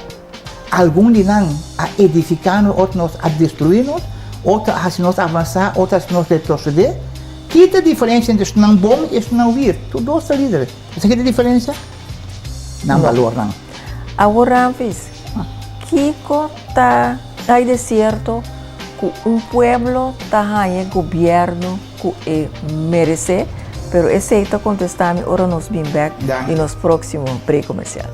Algun di nan a edifiká nos, otro nos a destruí nos, otro a hasi nos avansá, otro a hasi nos retrosedé. Ki ta e diferensia entre esnan bon i esnan wir? Tur dos ta lider. Esaki ta e diferensia? Nan balornan. Awor Ramfis, kiko ta hay de sierto ku un pueblo ta haña e gobièrnu ku e meresé? Pero esei ta kontestá mi ora nos bin bèk di nos próksimo break komersial.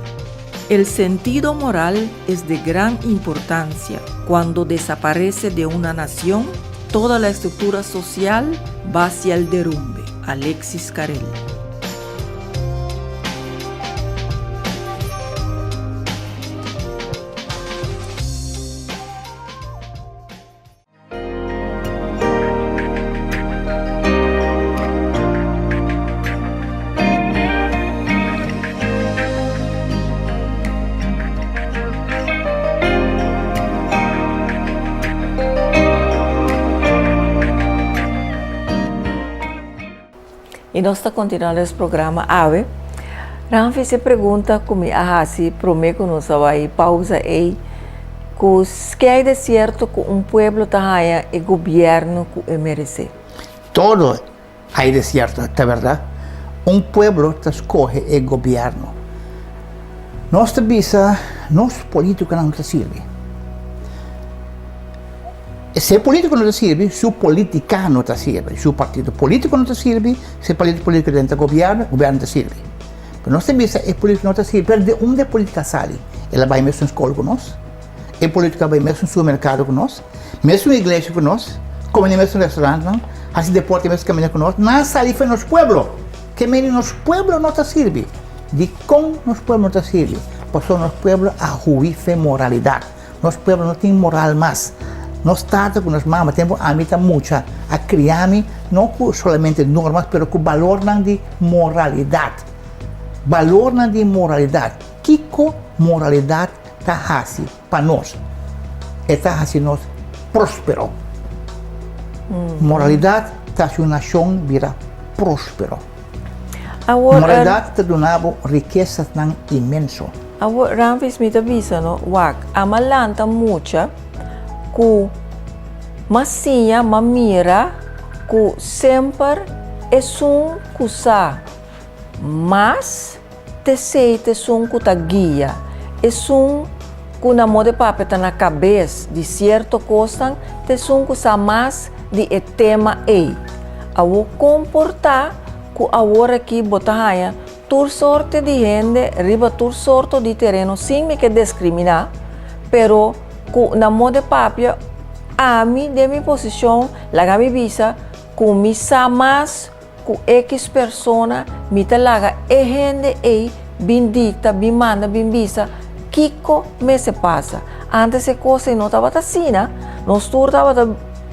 El sentido moral es de gran importancia. Cuando desaparece de una nación, toda la estructura social va hacia el derrumbe. Alexis Carrel. Y nos ta continua nos programa awe. Ramfi se pregunta ku mi a hasi prome ku nos a bai pausa ei, ku ke hay de cierto ku un pueblo ta haña e gobierno ku e merece? Todo hay de cierto, ta berdad. Un pueblo ta scoge e gobierno. Nos ta bisa nos politiconan no ta sirbi. Si e politico no ta sirbi, su politica no ta sirbi. Su partido politico no ta sirbi, si e partido politico drenta gobierno, gobierno no ta sirbi. Pero nos ta bisa e politico no ta sirbi, pero di unda e politica a sali? El a bai mesun skol ku nos, e politica a bai mesun supermercado ku nos, mesun iglesia ku nos, come den mesun restaurantnan, haci deporte mesun caminda ku nos, nan a sali for nos pueblo. Ke mende nos pueblo no ta sirbi. Dikon nos pueblo no ta sirbi? Pasobra nos pueblo a hui fe moralidad. Nos pueblo no tin moral mas. Nos tata cu nos mama tempo ami ta mucha a cria mi no cu solamente normas pero cu balornan di moralidad. Balornan di moralidad. Kico moralidad ta haci pa nos? E ta haci nos prospero. Moralidad ta haci un nacion bira prospero. Awor, Moralidad ta duna bo rikesasnan inmenso. Awor, Ramfis, mi ta bisa no, wak, ama lanta mucha ku m'a siña, m'a mira ku semper esun ku sa mas t'esei t'esun ku ta guia, esun ku na moda papia ta na kabes di sierto kosnan t'esun ku sa mas di e tema ei. Awor kon por ta ku awor aki bo ta haña tur sorte di hende riba tur sorto di tereno sin mi ke deskriminá, pero ku na moda papia ami den mi posishon laga mi bisa ku mi sa mas ku ekis persona mi ta laga e hende ei bin dikta, bin manda, bin bisa kiko mester pasa. Antes e kos ei no tabata asina, nos tur tabata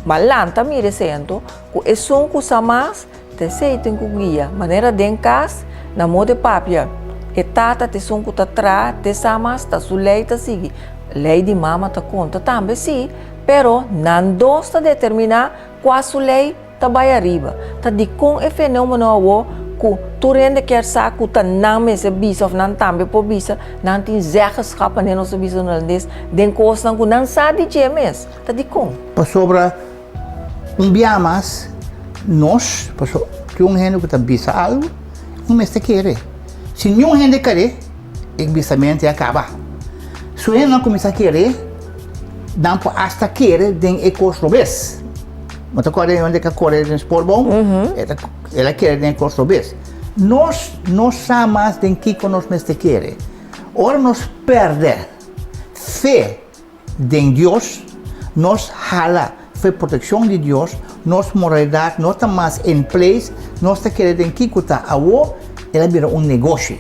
malanta mira esei anto ku esun ku sa mas ta esei tin ku guia. Manera den kas na moda e papia e tata ta esun ku ta traha te sa mas ta su lei ta sigui. Lei di mama ta konta tambe si, pero nan dos ta determiná kua su lei ta bai ariba. Ta dikon e fenomeno awo ku tur hende kier sa ku ta nan mester bisa of nan tambe por bisa, nan tin zeggenschap, manera nos ta bisa na holandes, den kosnan ku nan sa di dje mes. Ta dikon? Pasobra un bia mas nos, pasobra tin un hende ku ta bisa algu, un mester kere. Si niun hende kere, e bisamentu a kaba. Su hendenan kuminsá kere, nan por asta kere den e kos robes. Bo ta kòrda hende ku a kore den spoorboom? El a kere den e kos robes. Nos no sa mas den kiko nos mester kere. Ora nos pèrdè fe den Dios, nos hala fe protekshon di Dios, nos moralidat no ta mas in place, nos ta kere den kiko ta awo, el a bira un negoshi.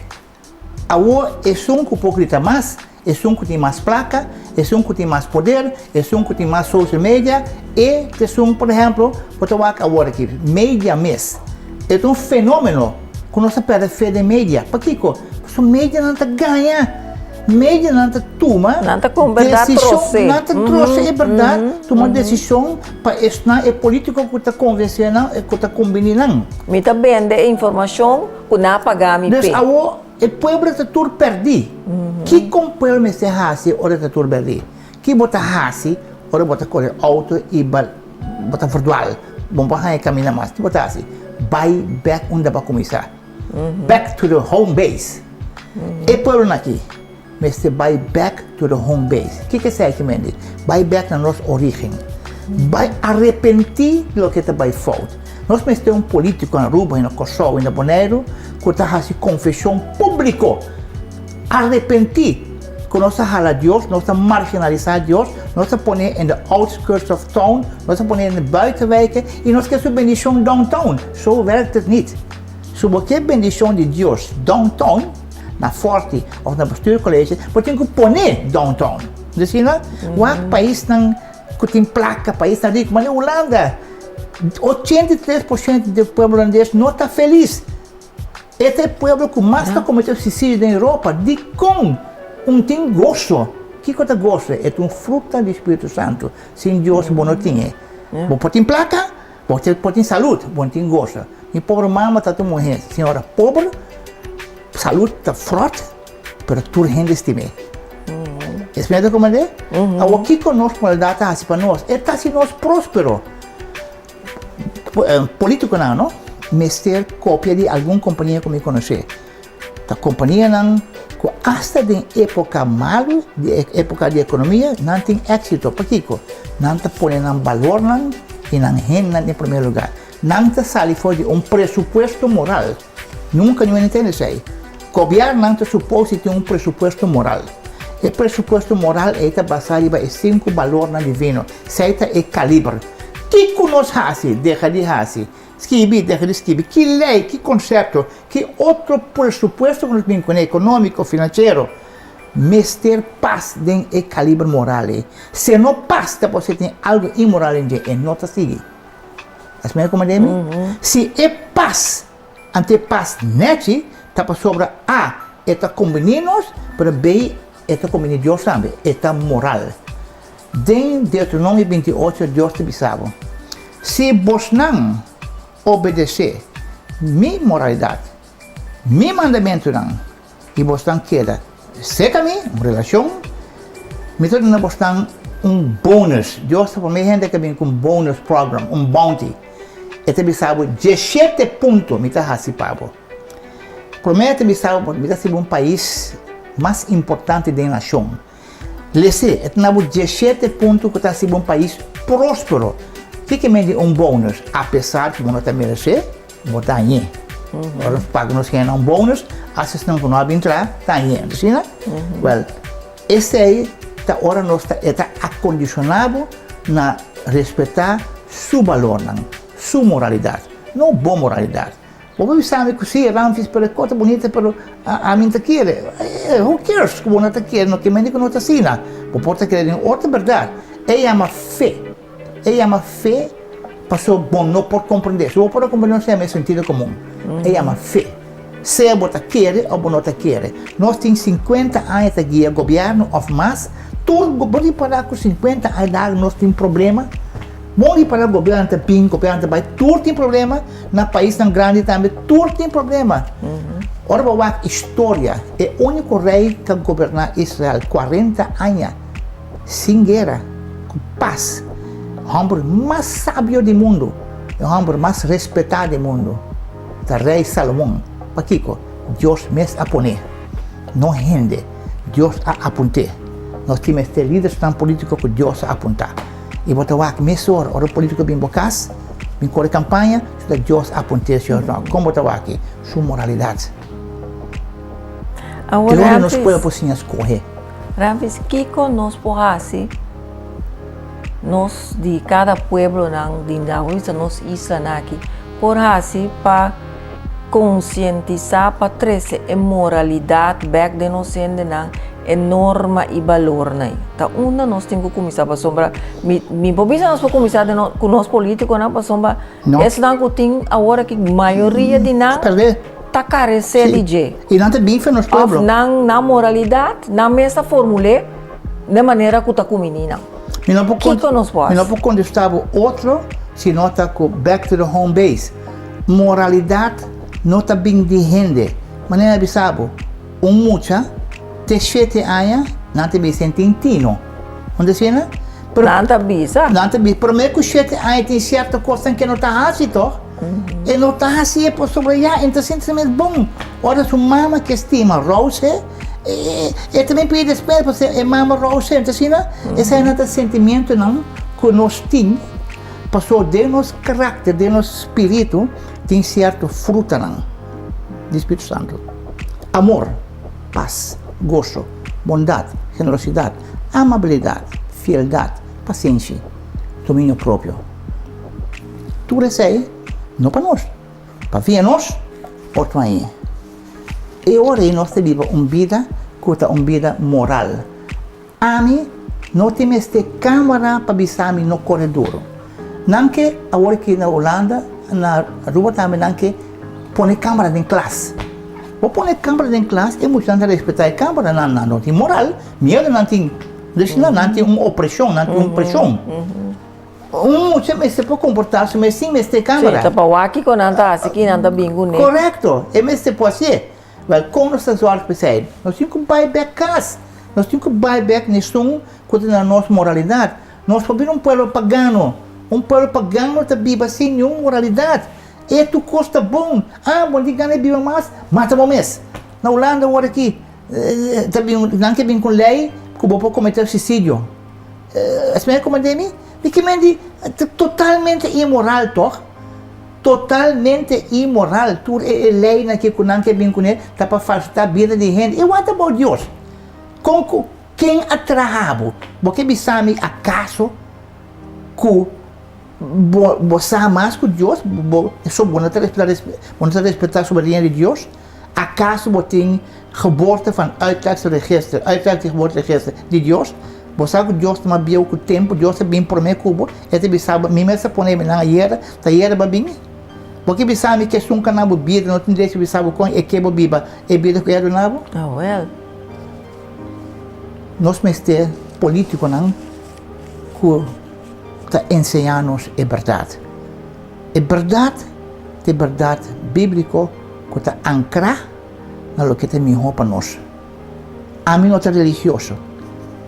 Awor esun ku por grita mas, esun ku tin mas plaka, esun ku tin mas poder, esun ku tin mas social media, e ta esun, por ehemplo, bo ta wak awor aki, media mes. E ta un fenomeno ku nos a pèrdè fe den media. Pakiko? Pasobra medianan ta gaña. Medianan ta tuma Nan ta kon bèrdat trose. Nan ta trose e bèrdat, tuma desishon pa esnan, e politiko ku ta konvensé nan, ku ta kumbiní nan. Mi ta bende e informashon Ku nan a paga mi Dus p'e. awo e pueblo ta tur pèrdí. Kiko un pueblo mester hasi ora e ta tur pèrdí? Ki bo ta hasi ora bo ta kore outo i bo ta verdwaal, bo no por haña kaminda mas? Ki bo ta hasi? Bai bèk unda bo a kuminsá. Back to the home base. E pueblonan aki Mester bai back to the home base. Kiko esei ki men di? Bai back na nos origen. Bai arepentí di loke ta bai fout. Nos mester un polítiko na Aruba i na Kòrsou i na Boneiru ku ta hasi konfeshon públiko. Arepentí ku nos ta hala Dios, nos ta marginalisá Dios, nos ta pon'é in the outskirts of town, nos ta pon'é in de buitenwijken i nos ke su bendishon downtown. So werkt het niet. Si bo ke bendishon di Dios downtown, na Forti of na Bestuurcollege, bo tin ku pone downtown. Bo asina? Wak paisnan ku tin plaka, paisnan riku, manera Hulanda, 83% di pueblo hulandes no ta felis. E ta e pueblo ku mas ta komete suisidio den Europa. Dikon? Un tin goso. Kiko ta goso? E ta un fruta di Spiritu Santu. Sin Dios bo no tin e. Bo por tin plaka, Bo por tin salud, bo no tin goso. Mi pober mama ta un muher, señora pober, salud ta frot, pero tur hende stim'é. Esei ta komprendé? Awor kiko nos moralidad ta hasi pa nos? E ta hasi nos próspero. Polítikonan no mester kopia di algun kompania ku mi konosé. Ta kompanianan ku asta den époka malu, di époka di ekonomia, nan tin éksito. Pakiko? Nan ta pone nan balornan i nan hendenan den primer lugar. Nan ta sali for di un presupuesto moral. Nunka niun hende tende esei. Gobièrnunan ta supos di tin un presupuesto moral. E presupuesto moral ei ta basá riba e sinku balornan divino. Esei ta e kaliber. Kiko nos hasi, deha di hasi? Skibi, deha di skibi. Ki lei, ki konsepto, ki otro presupuesto ku nos bin kuné, ekonómiko, finansiero? Mester pas den e kaliber moral ei. Si e no pas ta por ser tin algu inmoral den dje, e no ta sigui. Esei mi a mi? Si e pas, anto e pas nèchi, ta pasobra A, e ta kombiní nos, pero B, e ta kombiní Dios tambe, e ta moral. Den Deuteronomio 28 Dios ta bisa bo, Si bosnan obedesé mi moralidat, mi mandamentunan, i bosnan keda serka mi, un relashon, mi ta duna bosnan un bonus. Dios ta promé hende ku a bini ku un bonus program, un bounty. E ta bisa bo, Dieshete punto mi ta hasi pa bo. Promé e ta bisa bo, mi ta hasi bo un pais mas importante den nashon. Lese, e ta na bo dieshete punto ku ta hasi bo un pais próspero. Kiko men di un bonus? Apesar ku bo no ta meresé, bo ta hañ'é. Ora nos paga nos hende un bonus, asta esnan ku no a bin traha ta hañ'é. No ta asina? Wèl, esei ta ora nos ta, e ta akondishoná bo na respetá su balornan, su moralidat, no bo moralidat. Bo por bisa mi cu si, Ramfis, pero e cos ta bunita, pero ami no ta kere. Who cares cu bo no ta kere, no ke mende cu no ta asina. Bo por ta kere den otro berdad. E yama fe. E yama fe pasobra bo no por comprende. Si bo por a comprende nos ta yama e sentido comun. E yama fe. Sea bo ta kere of bo no ta kere. Nos tin sinkuenta aña ta guia gobierno of mas, tur bo ripara cu sinkuenta aña largo nos tin problema? Bon ripara gobierno ta bin, gobierno ta bay, tur tin problema. Na paisnan grandi tambe tur tin problema. Ora bo wak historia, e úniko rei ku a goberná Israel kuarenta aña sin guera, ku pas, e hòmber mas sabio di mundu, e hòmber mas respetá di mundu, ta Rei Salomon. Pakiko? Dios mes a pon'é, no hende. Dios a apunt'é. Nos tin mester lidersnan polítiko ku Dios a apuntá. I bo ta wak mesora ora un polítiko bin bo kas, bin kore kampaña, su ta Dios a apunt'é si òf no. Kon bo ta wak ei? Su moralidat. Awor Te ora nos Ramfis, pueblo por siña skohe. Ramfis, kiko nos por hasi nos di kada pueblonan di Ndahuisa, nos islanan aki, por hasi pa konsientisá, pa trese e moralidat bèk den nos hendenan, E norma i balornan ei. Ta unda nos tin ku kuminsá pasobra mi mi por bisa nos por kuminsá den nos ku nos polítikonan pasobra No. esnan ku tin awor aki mayoria di nan Pèrdè. ta karesé Sí. di dje. I nan ta bin for nos Òf pueblo. nan nan moralidat nan mes ta formul'é den manera ku ta kuminí nan. Mi no por Kiko nos por mi no hasi? por kontestá bo otro si no ta ku back to the home base. Moralidat no ta bin di hende. Manera mi a bisa bo. Un mucha te shete aña nan ta bisa en tin tino. No ta asina? Pero Nan ta bisa. Nan ta bisa. Prome ku shete aña tin sierto kosnan ke no ta hasi tòg. E no ta hasi e pasobra ya e ta sinti su mes bon. Ora su mama ke stima rouse e ta bin pidi despensa pasobra e mama rouse, no ta asina? Esei nan ta sentimientonan ku nos tin pasobra den nos karakter, den nos spiritu tin sierto frutanan di Spiritu Santu. Amor, pas, goso, bondat, generosidat, amabilidat, fieldat, pasenshi, dominio propio. Tur esei no pa nos, pa via nos otro aña. E ora ei nos ta biba un bida ku ta un bida moral. Ami no tin mester camara pa bisa mi no core duro. Nan ke awor aki na Hulanda, na Aruba tambe nan ke pone camara den klas. Bo pone camara den klas e muchanan ta respeta e camara, nan nan no tin moral, miedo nan tin. Dus nan nan tin un opresion, nan tin un presion. Un mucha mester por comporta su mes sin mester camara. Si, ta pa wak kiko nan ta hasi, ki nan ta bin kuné. Correcto, e mester por hasié. Wèl, kon nos ta zòrg pa esei? Nos tin ku bai bèk kas. Nos tin ku bai bèk na esun ku ta na nos moralidat. Nos por bira un pueblo pagano. Un pueblo pagano ta biba sin niun moralidat. E tur kos ta bon. Ah, bo no tin gana di biba mas? Mata bo mes. Na Hulanda awor aki ta bin, nan ke bin ku lei ku bo por kometé suisidio. Esei komprendé mi? Mi ke men di ta totalmente inmoral tòg? Totalmente inmoral, tur e e leynan ki ku nan ke bin kuné ta pa falsitá bida di hende. I what about Dios? Kon ku ken a traha bo? Bo ke bisa mi akaso ku bo bo sa mas ku Dios? Bo so bo no ta respetá bo no ta respetá soberania di Dios? Akaso bo tin geboorte van uittreksel-register, uittreksel geboorteregister di Dios? Bo sa ku Dios ta mas bieu ku tempu, Dios a bin promé ku bo, e ta bisa bo, mi mes a pone nan ayera, ta ayera bo a bin? Bo ke bisa mi ke esun ka na bo bida no tin derecho bisa bo kon e ke bo biba e bida ku e a duna bo? Awel. Nos mester politikonan ku ta enseñá nos e bèrdat. E bèrdat ta e bèrdat bíbliko ku ta ankrá na loke ta mihó pa nos. Ami no ta religioso.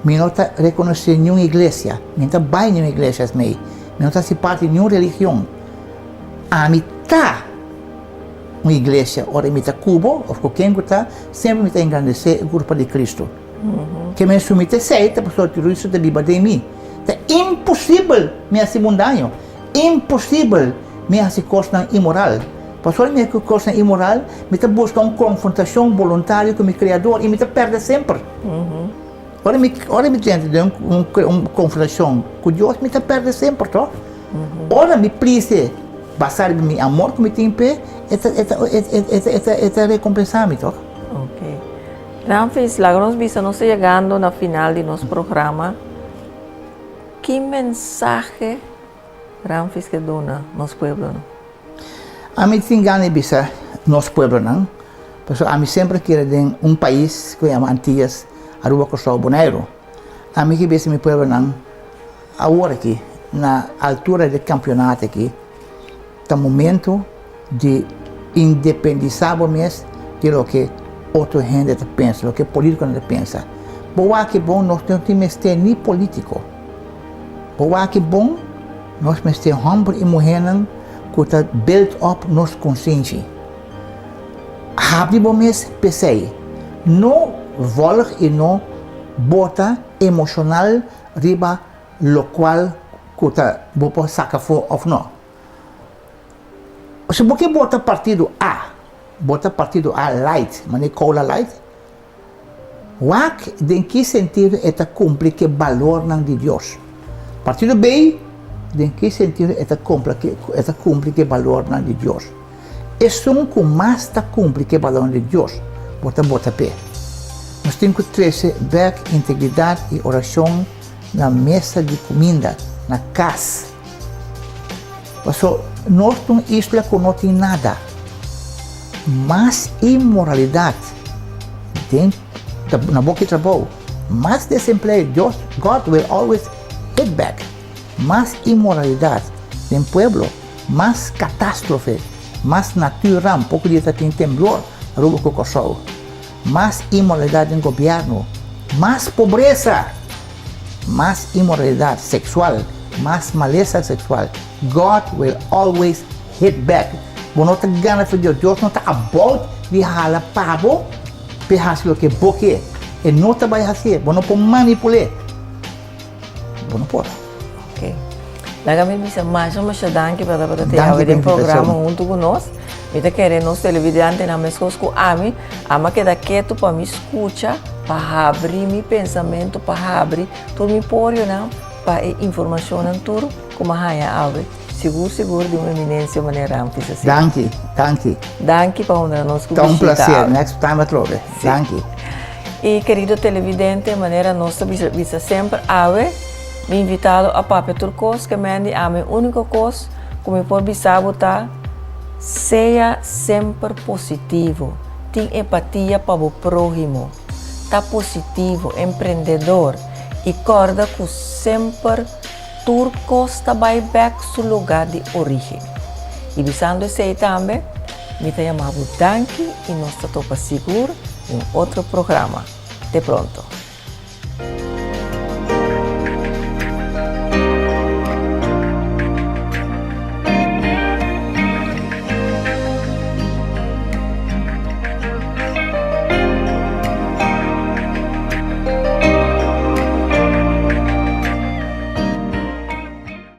Mi no ta rekonosé niun iglesia. Mi no ta bai niun iglesia esmei. Mi no ta hasi parti di niun religion. Ami ta un iglesia ora mi ta ku bo òf ku ken ku ta, semper mi ta engrandesé e kurpa di Kristu. Ke mi asumí ta esei ta pasobra Kristu ta biba den mi. Ta imposibel mi hasi bo un daño. Imposibel mi hasi kosnan imoral. Pasobra mi hasi kosnan imoral, mi ta buska un konfrontashon boluntario ku mi Kreador i mi ta pèrdè semper. Ora mi ora mi drenta den un un konfrontashon ku Dios, mi ta pèrdè semper, tòg? Ora mi plise basá riba mi amor ku mi tin p'e, e ta e ta e ta e ta e ta rekompensá mi, tòg? Oke. Ramfis, laga nos bisa nos ta yegando na final di nos programa. Ki mensahe Ramfis ke duna nos pueblonan? Ami tin gana di bisa nos pueblonan, pasobra ami semper a kere den un pais ku yama Antillas, Aruba, Kòrsou, Boneiru. Ami ke bisa mi pueblonan awor aki, na altura di e kampionato aki, ta momento di independisá bo mes di loke otro hende ta pensa, loke polítikonan ta pensa. Bo wak bon, nos no tin mester ni polítiko. Bo wak bon, nos mester hòmber i muhénan ku ta build up nos konsenshi. Habri bo mes p'esei. No vòlg i no bota emoshonal riba lokual ku ta bo por saka afó òf no. Si bo ke bota partido A, bota partido A light, manera cola light, wak den ki sentido e ta kumpli ku e balornan di Dios. Partido B, den ki sentido e ta e ta kumpli ku e balornan di Dios. Esun ku mas ta kumpli ku e balornan di Dios, bo ta bota p'e. Nos tin ku trese bèk integridat i orashon na mesa di kuminda, na kas. Paso nos ta un isla ku no tin nada. Mas inmoralidat den na boki trabou, mas desempleo, Dios, God will always hit back. Mas inmoralidat den pueblo, mas katastrofe, mas natuurramp, poko dia ta tin temblor Aruba ku Kòrsou. Mas inmoralidat den gobièrnu, mas pobresa, mas inmoralidat seksual, mas malesa seksual. God will always hit back. Bo no ta gana for Dios. Dios no ta about di hala pa bo p'e hasi loke bo ke. E no ta bai hasié. Bo no por manipul'é. Bo no por. Ok. Laga mi bisa masha masha danki pa tabata te awe den programa huntu ku nos. Mi ta kere nos televidentenan meskos ku ami, ami a keda ketu pa mi skucha, pa habri mi pensamentu, pa habri tur mi porionan pa e informashonnan tur ku mi a haña awe. Sigur sigur di un eminensia manera Ramfis asina. Danki, danki. Danki pa honra nos ku bishita awe. Ta un plaser, next time atrobe. Danki. I kerido televidente, manera nos ta bisa semper awe, mi invitado a papia tur kos ke men di ami uniko kos ku mi por bisa bo ta, sea semper positivo, tin epatia pa bo prohimo, ta positivo, emprendedor i kòrda ku semper tur kos ta bai bèk su lugá di orígen. I bisando esei tambe, mi ta yama bo danki i nos ta topa sigur den otro programa. Te pronto!